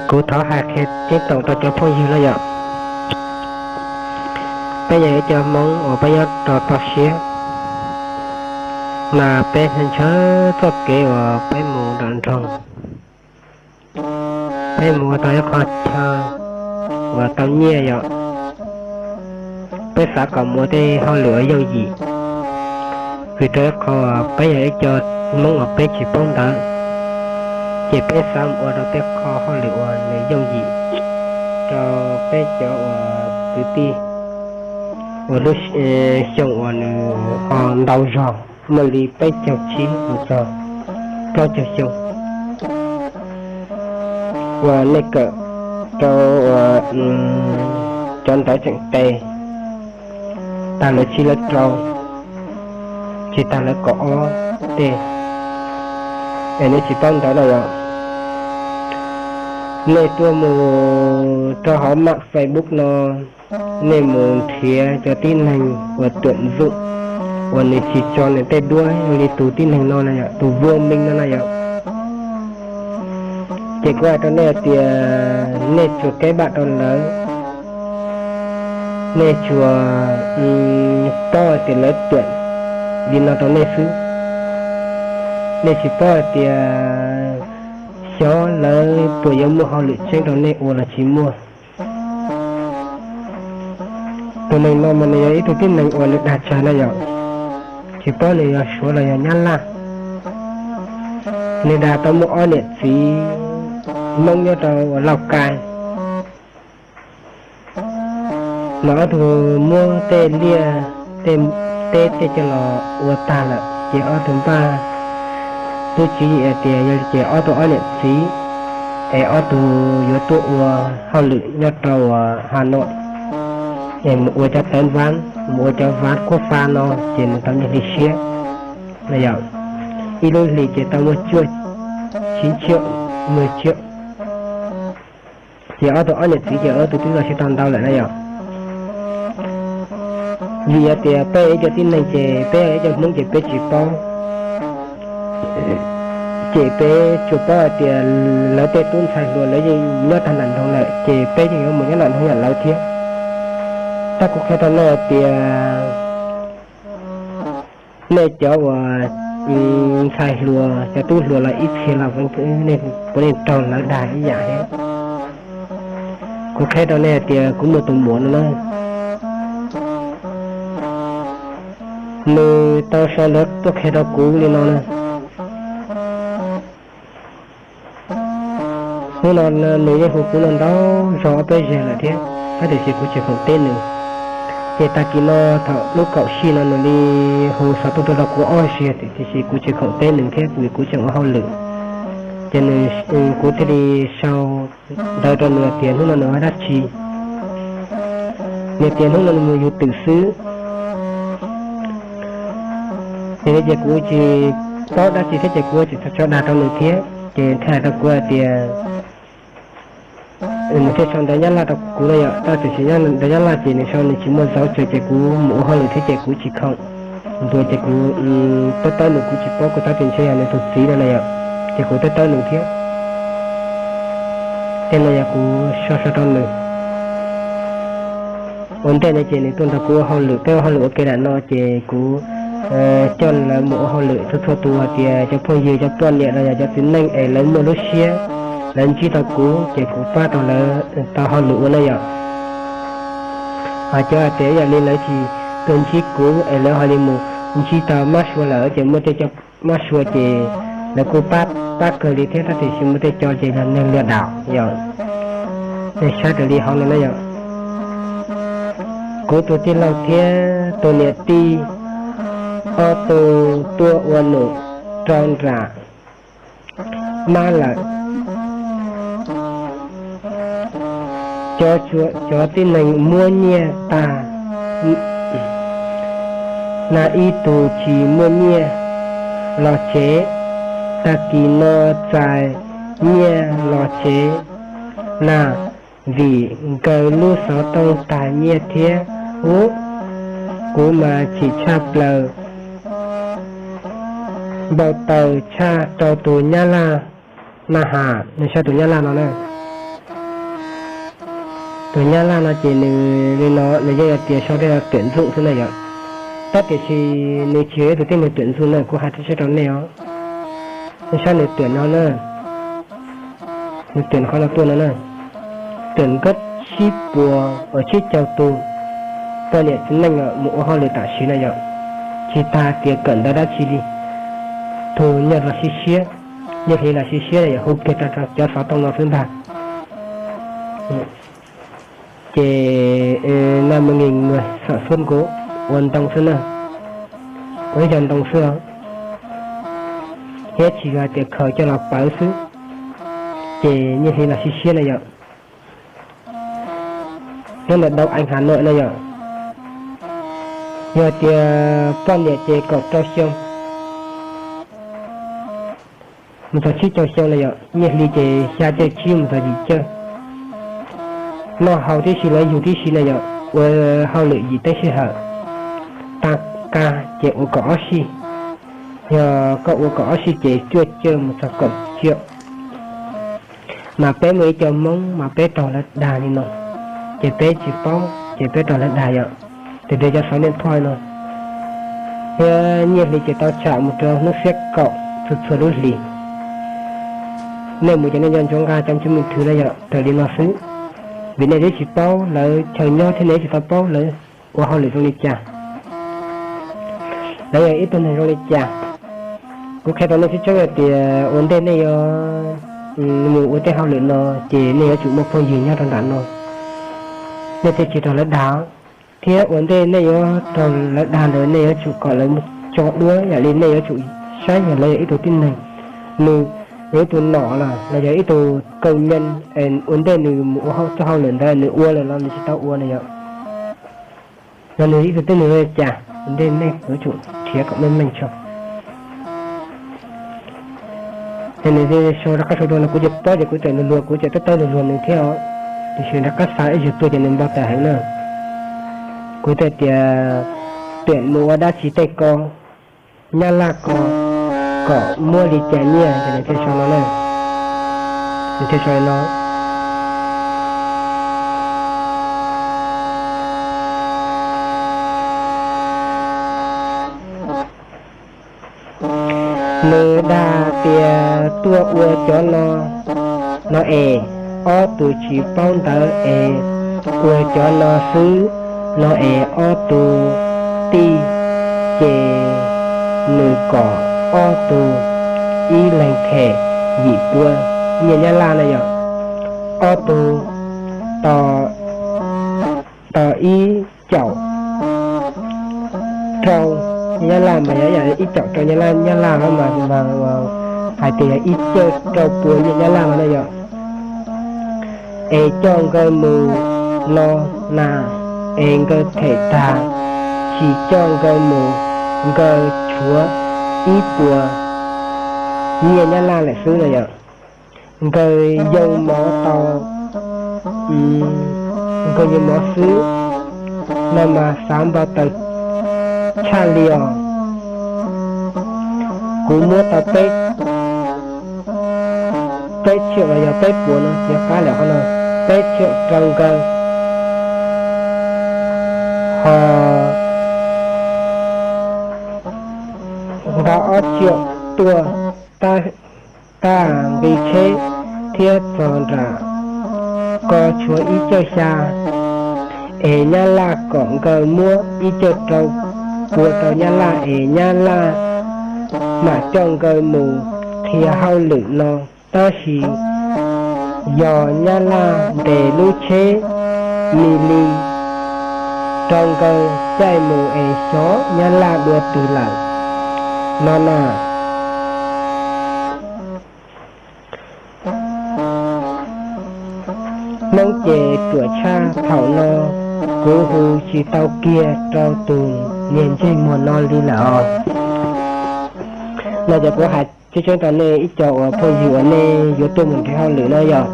Kuv thov hais qhia ceeb toom rau cov phooj ywg no yom. Peb yog ib co Hmoob uas peb nyob rau toj siab, mas peb ntshaw txoj kev uas peb mus nram nroog, peb mus ua tau ib qho chaw uas tau nyiaj yom. Peb xav kom mus ua tej hauj lwm uas yooj yim, vim rau ib qho peb yog ib co Hmoob uas peb tsis paub ntawv, ces peb xav mus ua rau tej qho hauj lwm uas nws yooj yim rau peb cov uas kwv tij uas lub xyoo uas nws ho ntau zog, muaj li peb caug tsib mus txog plaub caug xyoo, uas nej kawm rau uas cov ntawv tseem tes, tag lawv tsib lawv rau, tsis tag lawv kaum ob tej, es nej tsis paub ntawv na yom. Nej tuaj mus rau hauv maj Facebook no, nej mus nrhiav cov tib neeg uas tuam ntxum uas nws tsis tso nws tej duab li tus tib neeg no na yom, tus Vuaj Meej no na yom. Ces kuv hais rau nej hais tias nej tsuas keb npam rau lawv, nej tsuas paub hais tias lawv tuam li no rau nej xwb. Nej tsis paub hais tias xyov lawv puas yuav muaj hauj lwm tseeb rau nej ua los tsis muaj. Tus neeg no mas nws yog ib tug tib neeg uas nws dag tsawg na yom, tsis paub nws yog Suav los yog Nyab Laj. Nws dag tau muaj ob niam txiv Hmoob nyob rau uas Lauj Kai. Mas ob tug muab tej liaj tej teb tej coj los ua tag lawm ces ob tug npaj lub tswv yim hais tias yog li ces ob tug ob niam txiv es ob tug yuav tuaj ua hauj lwm nyob rau uas Has Nois, es mus ua cov tawv vav, mus ua cov vav kuab fa no ces nws tau nyiaj hli siab na yom. Ib lub hlis ces tau muaj cuaj tsib tsiab, mười triệu. Ces ob tug ob niam txiv ces ob tug twb los sib tau ntau lawm na yom. Vim yog tias peb ib co tib neeg ces peb ib co Hmoob ces peb tsis paub, ces peb tsuas paub hais tias lawv tej tub ntxhais hluas lawv yeej nyob tag nram nroog lawm ces peb yeej yuav mus nyob nram nroog yam lawv thiab. Tab kuv qhia rau nej hais tias nej cov uas ntxhais hluas cov tub hluas los ib txhia los nej puav leej raug lawv dag ib yam thiab. Kuv qhia rau nej hais tias kuv muaj tus muam no na, nws tau sau ntawv tuaj qhia rau kuv li no na. Hnub no nws yeej hu kuv no ntau zog ob peb zaug lawm thiab, tab tiam sis kuv tsis khoom teb nws. Ces tag kis no thaum lub kaum sij no nws li hu xov tooj tuaj rau kuv ob zaug, tiam sis kuv tsis khoom teb nws thiab vim kuv tseem ua hauj lwm. Ces nws, kuv thiaj li sau ntawv rau nws tias hnub no nws ua dab tsi. Nws tias hnub no nws mus yug twm xwb. Ces kuv tsis paub dab tsi thiab ces kuv tsis tau tso dag rau nws thiab, ces thiaj hais rau kuv hais tias, nws thiaj sau ntawv Nyab Laj rau kuv no yom, tab tiam sis ntawv Nyab Laj ces nws sau nws tsis muaj zauv ces kuv mus ua hauj lwm thiab ces kuv tsis khoom ntuas ces kuv tawb tawb nws, kuv tsis paub kuv tab tias ntshe yog nws tus txiv no na yom, ces kuv tawb tawb nws thiab. Tej no yog kuv sau sau rau nws. Ua ntej no ces nws tuaj nrog kuv ua hauj lwm, peb ua hauj lwm ua ke nram no ces kuv coj lawv mus ua hauj lwm txhua txhua tus, hais tias cov phooj ywg cov poj niam los yog cov txiv neej es lawv muaj lub siab, lawv ntsib tau kuv ces kuv pab rau lawv tau hauj lwm ua na yom. Ho cov hais tias ib yam li lawv tsis tuaj ntsib kuv es lawv ho li mus ntsib tau mab sua lawm ces muaj tej cov mab sua ces lawv kuj pab, pab kawg li thiab, tab tiam sis muaj tej cov ces yog neeg lwm daim yom. Nej saib raws li hauv no na yom. Kuv tus tij laug thiab tus niam tij ob tug tuaj ua num rau nram mab lawm. Cov tib neeg muab nyiaj tag na, ib tug tsis muaj nyiaj los tsev, tag kis no txais nyiaj los tsev na, vim nkawd lub xov tooj tag nyiaj thiab. Ub, kuv mas chim tshaj plaws, npau taws tshaj rau tus Nyab Laj na has, nws saib tus Nyab Laj no na. Tus Nyab Laj no ces nws li no nws yeej tias sau tej no Tuam Ntxooj xwb na yom. Tab tiam sis nws tsis yog ib tug tib neeg Tuam Ntxooj na, kuv hais rau siab rau nej os. Nej saib nws tuam no na, nws tuam qhov no tuaj no na, tuam Nkauj Sib Puas uas tsib caug tus poj niam txiv neej mus ua hauj lwm tam sim na yom, tsis tas tias kawm ntawv dab tsi li. Tus nyob los siab siab, nyob hli los siab siab na yom, hu kiag rau cov xov tooj no xwb ntag. Ces na me nkees mus xam xub nkaus ua ntoo xwb na, ua ib co ntoo xwb os, thiab tsis yog tias khaws coj los pawv xwb. Ces nyob hli los siab siab na yom, nyob ntawm Dau Ees Has Nois na yom, yog tias poj niam ces kaum rau xyoo mus txog tsib caug xyoo na yom, nyiaj hli ces xya caug tsib mus txog yim caug. Noj haus tib si los yug tib si na yom, ua hauj lwm yim teev sij hawm, tag kis ces ua kaum ob sij, yog koj ua kaum ob sij ces cuaj caug mus txog kaum caug. Mas peb muaj ib co Hmoob mas peb raug lawv dag li no, ces peb tsis paub ces peb raug lawv dag yom. Tus dej cov xov nej thoj no, thiab nyiaj hli ces tau tsham mus rau hnub xiab kaum txhua txhua lub hlis. Nej mus ces nej nco ntsoov nqa cov ntsej muag thwv na yom, raws li no xwb. Vim nej twb tsis paub lawv chaw nyob thiab nej twb tsis tau paub lawv ua hauj lwm zoo li cas, lawv yog ib tug neeg zoo li cas. Kuv qhia rau nej tseeb tseeb hais tias ua ntej nej yuav mus ua tej hauj lwm no, ces nej yuav tsum muaj phooj ywg nyob rau nram no, nej thiaj tsis raug lawv dag. Thiab ua ntej nej yuav raug lawv dag ntawd nej yuav tsum kom lawv mus tso duab, yam li nej yuav tsum saib yog lawv yog ib tug tib neeg, nws yog ib tug nom los los yog ib tug kaum nyeej, ua ntej nws mus ua txoj hauj lwm ntawd nws ua lawm los nws tsis tau ua na yom. Yog nws ib tug tib neeg li cas, ua ntej nej yuav tsum nrhiav kom meej meej tso. Ces nws sau rov qab sau rau no kuv tsis paub ces kuv tseem luag luag kuv tseem tab tab luag luag nws thiab os. Tiam sis nws rov qab xa ib zaug tuaj ces nws npau taws heev na. Kuv thiaj tias, Tuam mus ua dab tsi tej ko, Nyab Laj ko, kom muab li cas nyiaj? Ces nws thiaj sau no na, nws thiaj sau li no. Nws dag tias tuaj ua cov no no es, ob tug tsis paub ntawv es ua cov no xwb no es ob tug tij, ces nws kom ob tug ib leeg them yim pua nyiaj Nyab Laj na yom. Ob tug tos ib caum rau Nyab Laj mas yog ib caum rau Nyab Laj, Nyab Laj mas hais tias yog ib caug rau pua nyiaj Nyab Laj no na yom. Es coj nkawd mus no na, es nkawd them tag, tsis coj nkawd mus, nkawd tshuav ib puas nyiaj Nyab Laj lawm xwb na yom. Nkawd yoo mov tau, nkawd yoo mov xwb no mas xav npau taws tshaj li os. Kuv muab tau peb, peb tshiab los yog peb puas no, txiav qab lawm qhov no, peb tshiab rau nkawd, ho nqa ob tshiab tuaj tab nqi tsheb thiab txog nram ko tshuav ib caug xya, es Nyab Laj kom nkawd muab ib caug rau pua rau Nyab Laj es Nyab Laj mam coj nkawd mus qhia hauj lwm no. Tab sis yog Nyab Laj ntes lub tsheb mi li rau nkawd caij mus es xyov Nyab Laj dua twg lawm no na. Hmoob ces ruam tshaj thaum no, kuv hu tsis tau kiag rau tus niag ntsej muag no li lawm os. No ces kuv hais tseeb tseeb rau nej ib co uas phooj ywg uas nej yuav tuaj mus nrhiav hauj lwm no yog,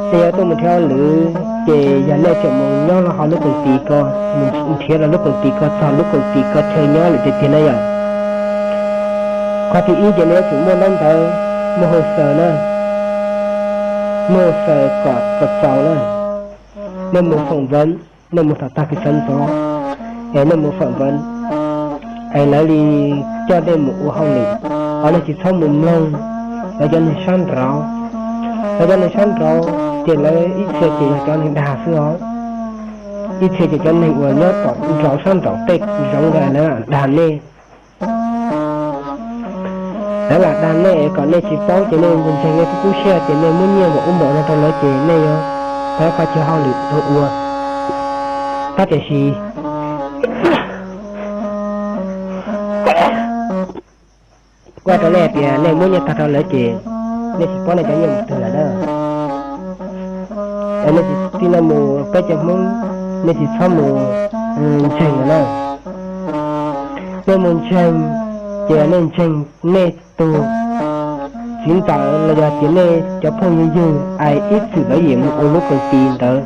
nej yuav tuaj mus nrhiav hauj lwm ces yog nej tseem mus nyob rau hauv lub koom tis ko, mus nrhiav rau lub koom tis ko txog lub koom tis ko chaw nyob lawm tiag tiag na yom. Qhov thib ib ces nej yuav tsum muaj ntaub ntawv, muaj hauj xaws na, muaj hauj xaws kom txaus txaus na. Nej mus phỏng vấn, nej mus tham tag kis xav ntxov, es nej mus phỏng vấn, es lawv li coj nej mus ua hauj lwm, ho nej tsis txhob mus mloog lawv cov neeg sab nraud. Lawv cov neeg sab nraud ces lawv ib txhia ces yog cov neeg dag xwb os. Ib txhia ces cov neeg uas nyob tom nraud sab nraud tej zoov ntawd lawv dag nej. Lawv lam dag nej kom nej tsis paub ces nej ntseeg nej tub kub siab tias nej muab nyiaj npaum ub npaum no rau lawv ces nej yuav tau qhov chaw hauj lwm ua. Tab tiam sis kuv hais rau nej hais tias nej muab nyiaj tag rau lawv ces nej tsis paub nej cov nyiaj mus twg lawm na. Nej tsis txhob mus, peb cov Hmoob, nej tsis txhob mus ntseeg lawm na. Nej mus ntseeg ces nej ntseeg nej tus txiv ntxawm los yog tias nej cov phooj ywg ywg es ib txwm lawv yim mus ua lub koom tis ntawd,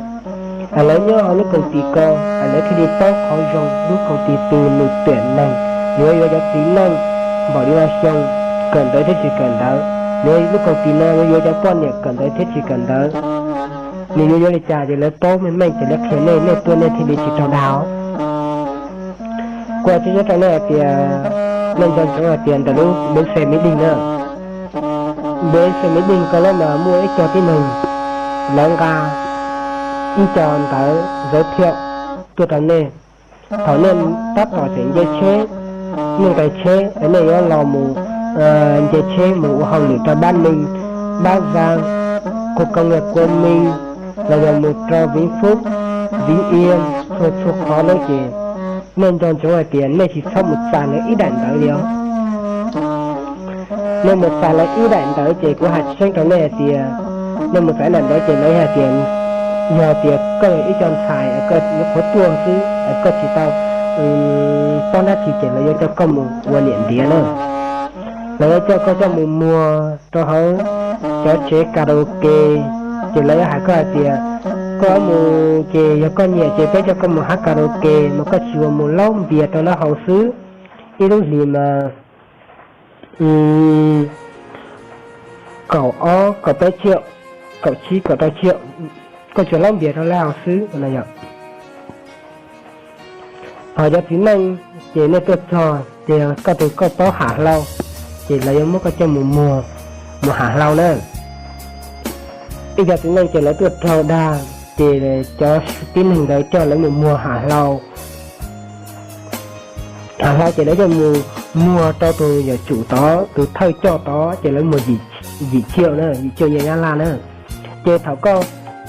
es lawv nyob hauv lub koom tis ko, es lawv thiaj li paub qhov zoo lub koom tis twg nws tiam neeg, yuav yuav cov txiv neej npaum li no xyoo kawm ntawv thiab tsis kawm ntawv, yuav lub koom tis no yuav yuav cov poj niam kawm ntawv thiab tsis kawm ntawv, nws yuav yuav li cas ces lawv paub meej meej ces lawv qhia nej, nej tuaj nej thiaj li tsis raug dag. Kuv hais tseeb tseeb rau nej hais tias, nej nco ntsoov hais tias ntawm lub bến xe Mỹ Đình na, bến xe Mỹ Đình ko lawm mas muaj ib co tib neeg, lawv nqa ib co ntawv giới thiệu tuaj rau nej. Thaum nej tab tom tseem nce tsheb, nej nqis tsheb es nej yuav los mus nce tsheb mus ua hauj lwm rau Bắc Ninh, Bắc Giang, khu công nghiệp Quang Minh, los yog mus rau Vĩnh Phúc, Vĩnh Yên, txhua txhua qhov lawm ces nej nco ntsoov hais tias nej tsis txhob mus txais lawv ib daim ntawv li os. Nej mus txais lawv ib daim ntawv ces kuv hais tseeb rau nej hais tias, nej mus txais ib daim ntawv ces lawv hais tias, yog tias koj yog ib co ntxhais es koj nyuam qhuav tuaj xwb es koj tsis tau paub dab tsi ces lawv yuav coj koj mus ua niam ntiav na. Lawv yuav coj koj coj mus muag rau hauv cov tsev karaoke, ces lawv yuav hais koj hais tias, koj mus ces yog koj nyiam ces peb coj koj mus hab karaoke mas koj tsis ua mus laub npias rau lawv haus xwb. Ib lub hlis mas kaum ob kaum peb tsiaum, kaum tsib kaum rau tsiaum, koj tsuas laub npias rau lawv haus xwb no yom. Ho cov txiv neej ces nej tuaj txog ces koj tus koj paub ham hlau, ces lawv yuav muab koj coj mus muag, mus ham hlau na. Ib co txiv neej ces lawv tuaj raug dag, ces cov tib neeg ntawd coj lawv mus muag ham hlau. Ham hlau ces lawv coj mus muag rau tus yawm tsum tod, tus thawj coj tod, ces lawv muag yim tsiaum na, yim tsiaum nyiaj Nyab Laj na. Ces thaum koj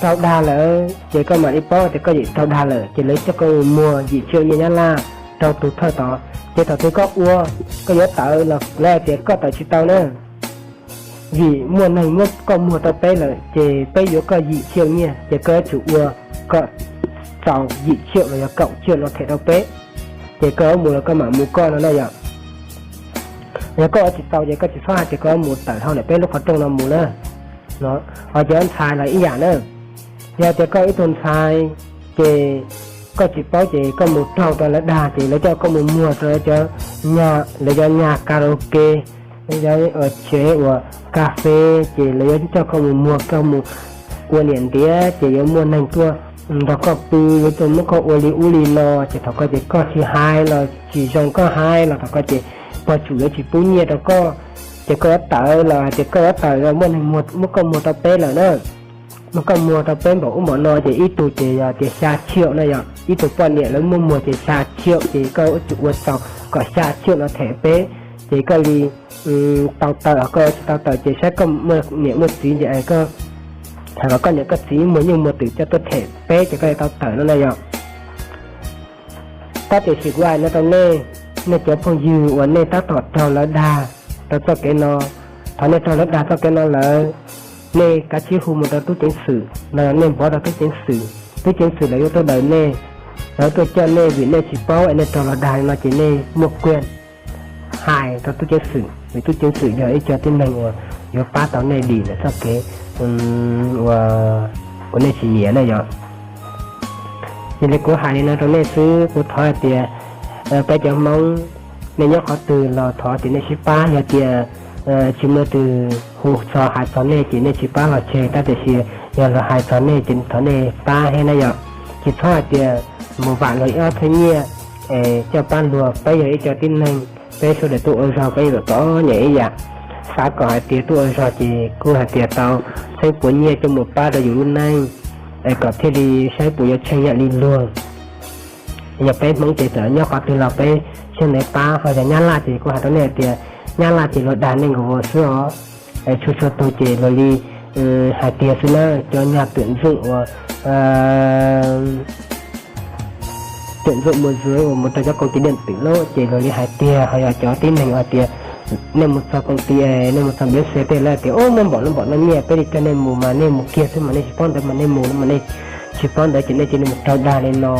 raug dag lawm ces koj mam li paub tias koj yim raug dag lawm, ces lawv coj koj mus muag yim tsiaum nyiaj Nyab Laj rau tus thawj tod. Ces thaum twg koj ua, koj yuav tawm los lawv hais tias koj tawm tsis tau na, vim muaj neeg muab koj muag rau peb lawm, ces peb yuav koj yim tsiaum nyiaj, ces koj yuav tsum ua kom txaus yim tsiaum los yog kaum tsiaum no them rau peb, ces koj yuav mus los koj mam mus koj no na yom. Yog koj ua tsis tau ces koj tsis txhob hais tias koj yuav mus tawm dhau ntawm peb lub qhov rooj no mus na. Ho cov ntxhais los ib yam na, yog tias koj ib tug ntxhais ces koj tsis paub ces koj mus raug rau lawv dag ces lawv coj koj mus muag rau lawv cov nyag, lawv cov nyag karaoke, lawv cov tsev uas kas fes, ces lawv yuav coj koj mus muag, koj mus ua niam ntiav ces yuav muaj neeg tuaj nrog koj pw, yuav tuaj muab koj ua li ub li no, ces thaum koj ces koj tsis hais los tsis zoo, koj hais los thaum koj ces pog tsum yuav tsis pub nyiaj rau koj, ces koj yuav tawm los hais tias koj yuav tawm los muaj neeg muab koj muag rau peb lawm na. Muab koj muag rau peb npaum ub npaum no ces ib tug ces yog tias xya tsiaum na yom, ib tug poj niam lawv muab muag ces xya tsiaum, ces koj yuav tsum ua txaus kom xya tsiaum no them peb, ces koj li tau tawm, koj tsis tau tawm ces saib koj muaj niam muaj txiv ces koj hais kom koj niam koj txiv muag nyuj muag twm coj tuaj them peb ces koj li tau tawm no na yom. Tab tiam sis kuv hais no rau nej, nej cov phooj ywg uas nej tab tom raug lawv dag rau txoj kev no, thaum nej raug lawv dag txoj kev no lawm, nej kav tsij hu mus rau tub ceev xwm los nej npov rau tub ceev xwm, tub ceev xwm lawv yuav tuaj daws nej, lawv tuaj coj nej vim nej tsis paub es nej raug lawv dag li no ces nej muaj kiag hais rau tub ceev xwm, vim tub ceev xwm yog ib co tib neeg uas yuav pab tau nej dim ntawm txoj kev uas nej tsis nyiam na yom. Yog li kuv hais li no rau nej xwb, kuv thov hais tias peb cov Hmoob, nej nyob qhov twg los thov tias nej sib pab, yog tias tsis muaj leej twg hu txog hais txog nej ces nej tsis pab los tseg, tab tiam sis yog lawv hais txog nej ces thov nej pab thiab na yom. Tsis txhob hais tias mus vam luag ib ob txhiab nyiaj es coj pab luag. Peb yog ib co tib neeg, peb sawv daws tuaj ua zog peb yuav tsum tau nyiam ib yam. Xav kom hais tias tuaj ua zog ces kuj hais tias tau txheeb puas nyiaj coj mus pab rau yus lub neej, es kom thiaj li saib puas yuav tsheej yam li luag. Yog peb Hmoob ces txawm nyob qhov twg los peb tsheej ntawd pab. Ho yog Nyab Laj ces kuv hais rau nej hais tias Nyab Laj ces luag dag neeg nkaus xwb os. Txhua txhua tug ces luag li hais tias xwb na, cov nyuag tuyển dụng uas tuyển dụng môi giới uas mus rau cov công ty điện tử lawm ces luag li hais tias, ho yog cov tib neeg hais tias nej mus txog công ty, nej mus txog bến xe tej lawv tias ub muaj npaum no npaum no nyiaj peb li coj nej mus mas nej mus kiag xwb mas nej tsis paub ntawd mas nej mus no mas nej tsis paub ntawd ces nej cia li mus raug dag li no.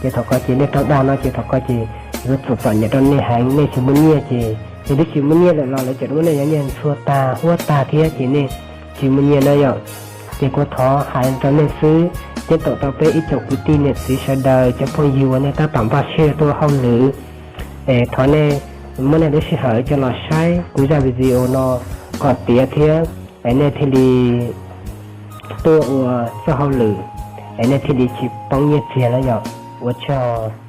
Ces thaum ko ces nej raug dag no ces thaum ko ces yuav tsum txom nyem rau nej heev, nej tsis muaj nyiaj ces yog twb tsis muaj nyiaj lawm los lawv tseem muab nej cov nyiaj ntxhua tag huab tag thiab ces nej tsis muaj nyiaj na yom. Ces kuv thov hais rau nej xwb, ceeb toom rau peb ib tsoom kwv tij niam txiv sawv daws cov phooj ywg uas nej tab tom npaj siab tuaj hauj lwm, es thov nej muab nej lub sij hawm coj los saib kuv zaj video no kom tiav thiab, es nej thiaj li tuaj ua txoj hauj lwm, es nej thiaj li tsis poob nyiaj txiag na yom. Ua tsaug.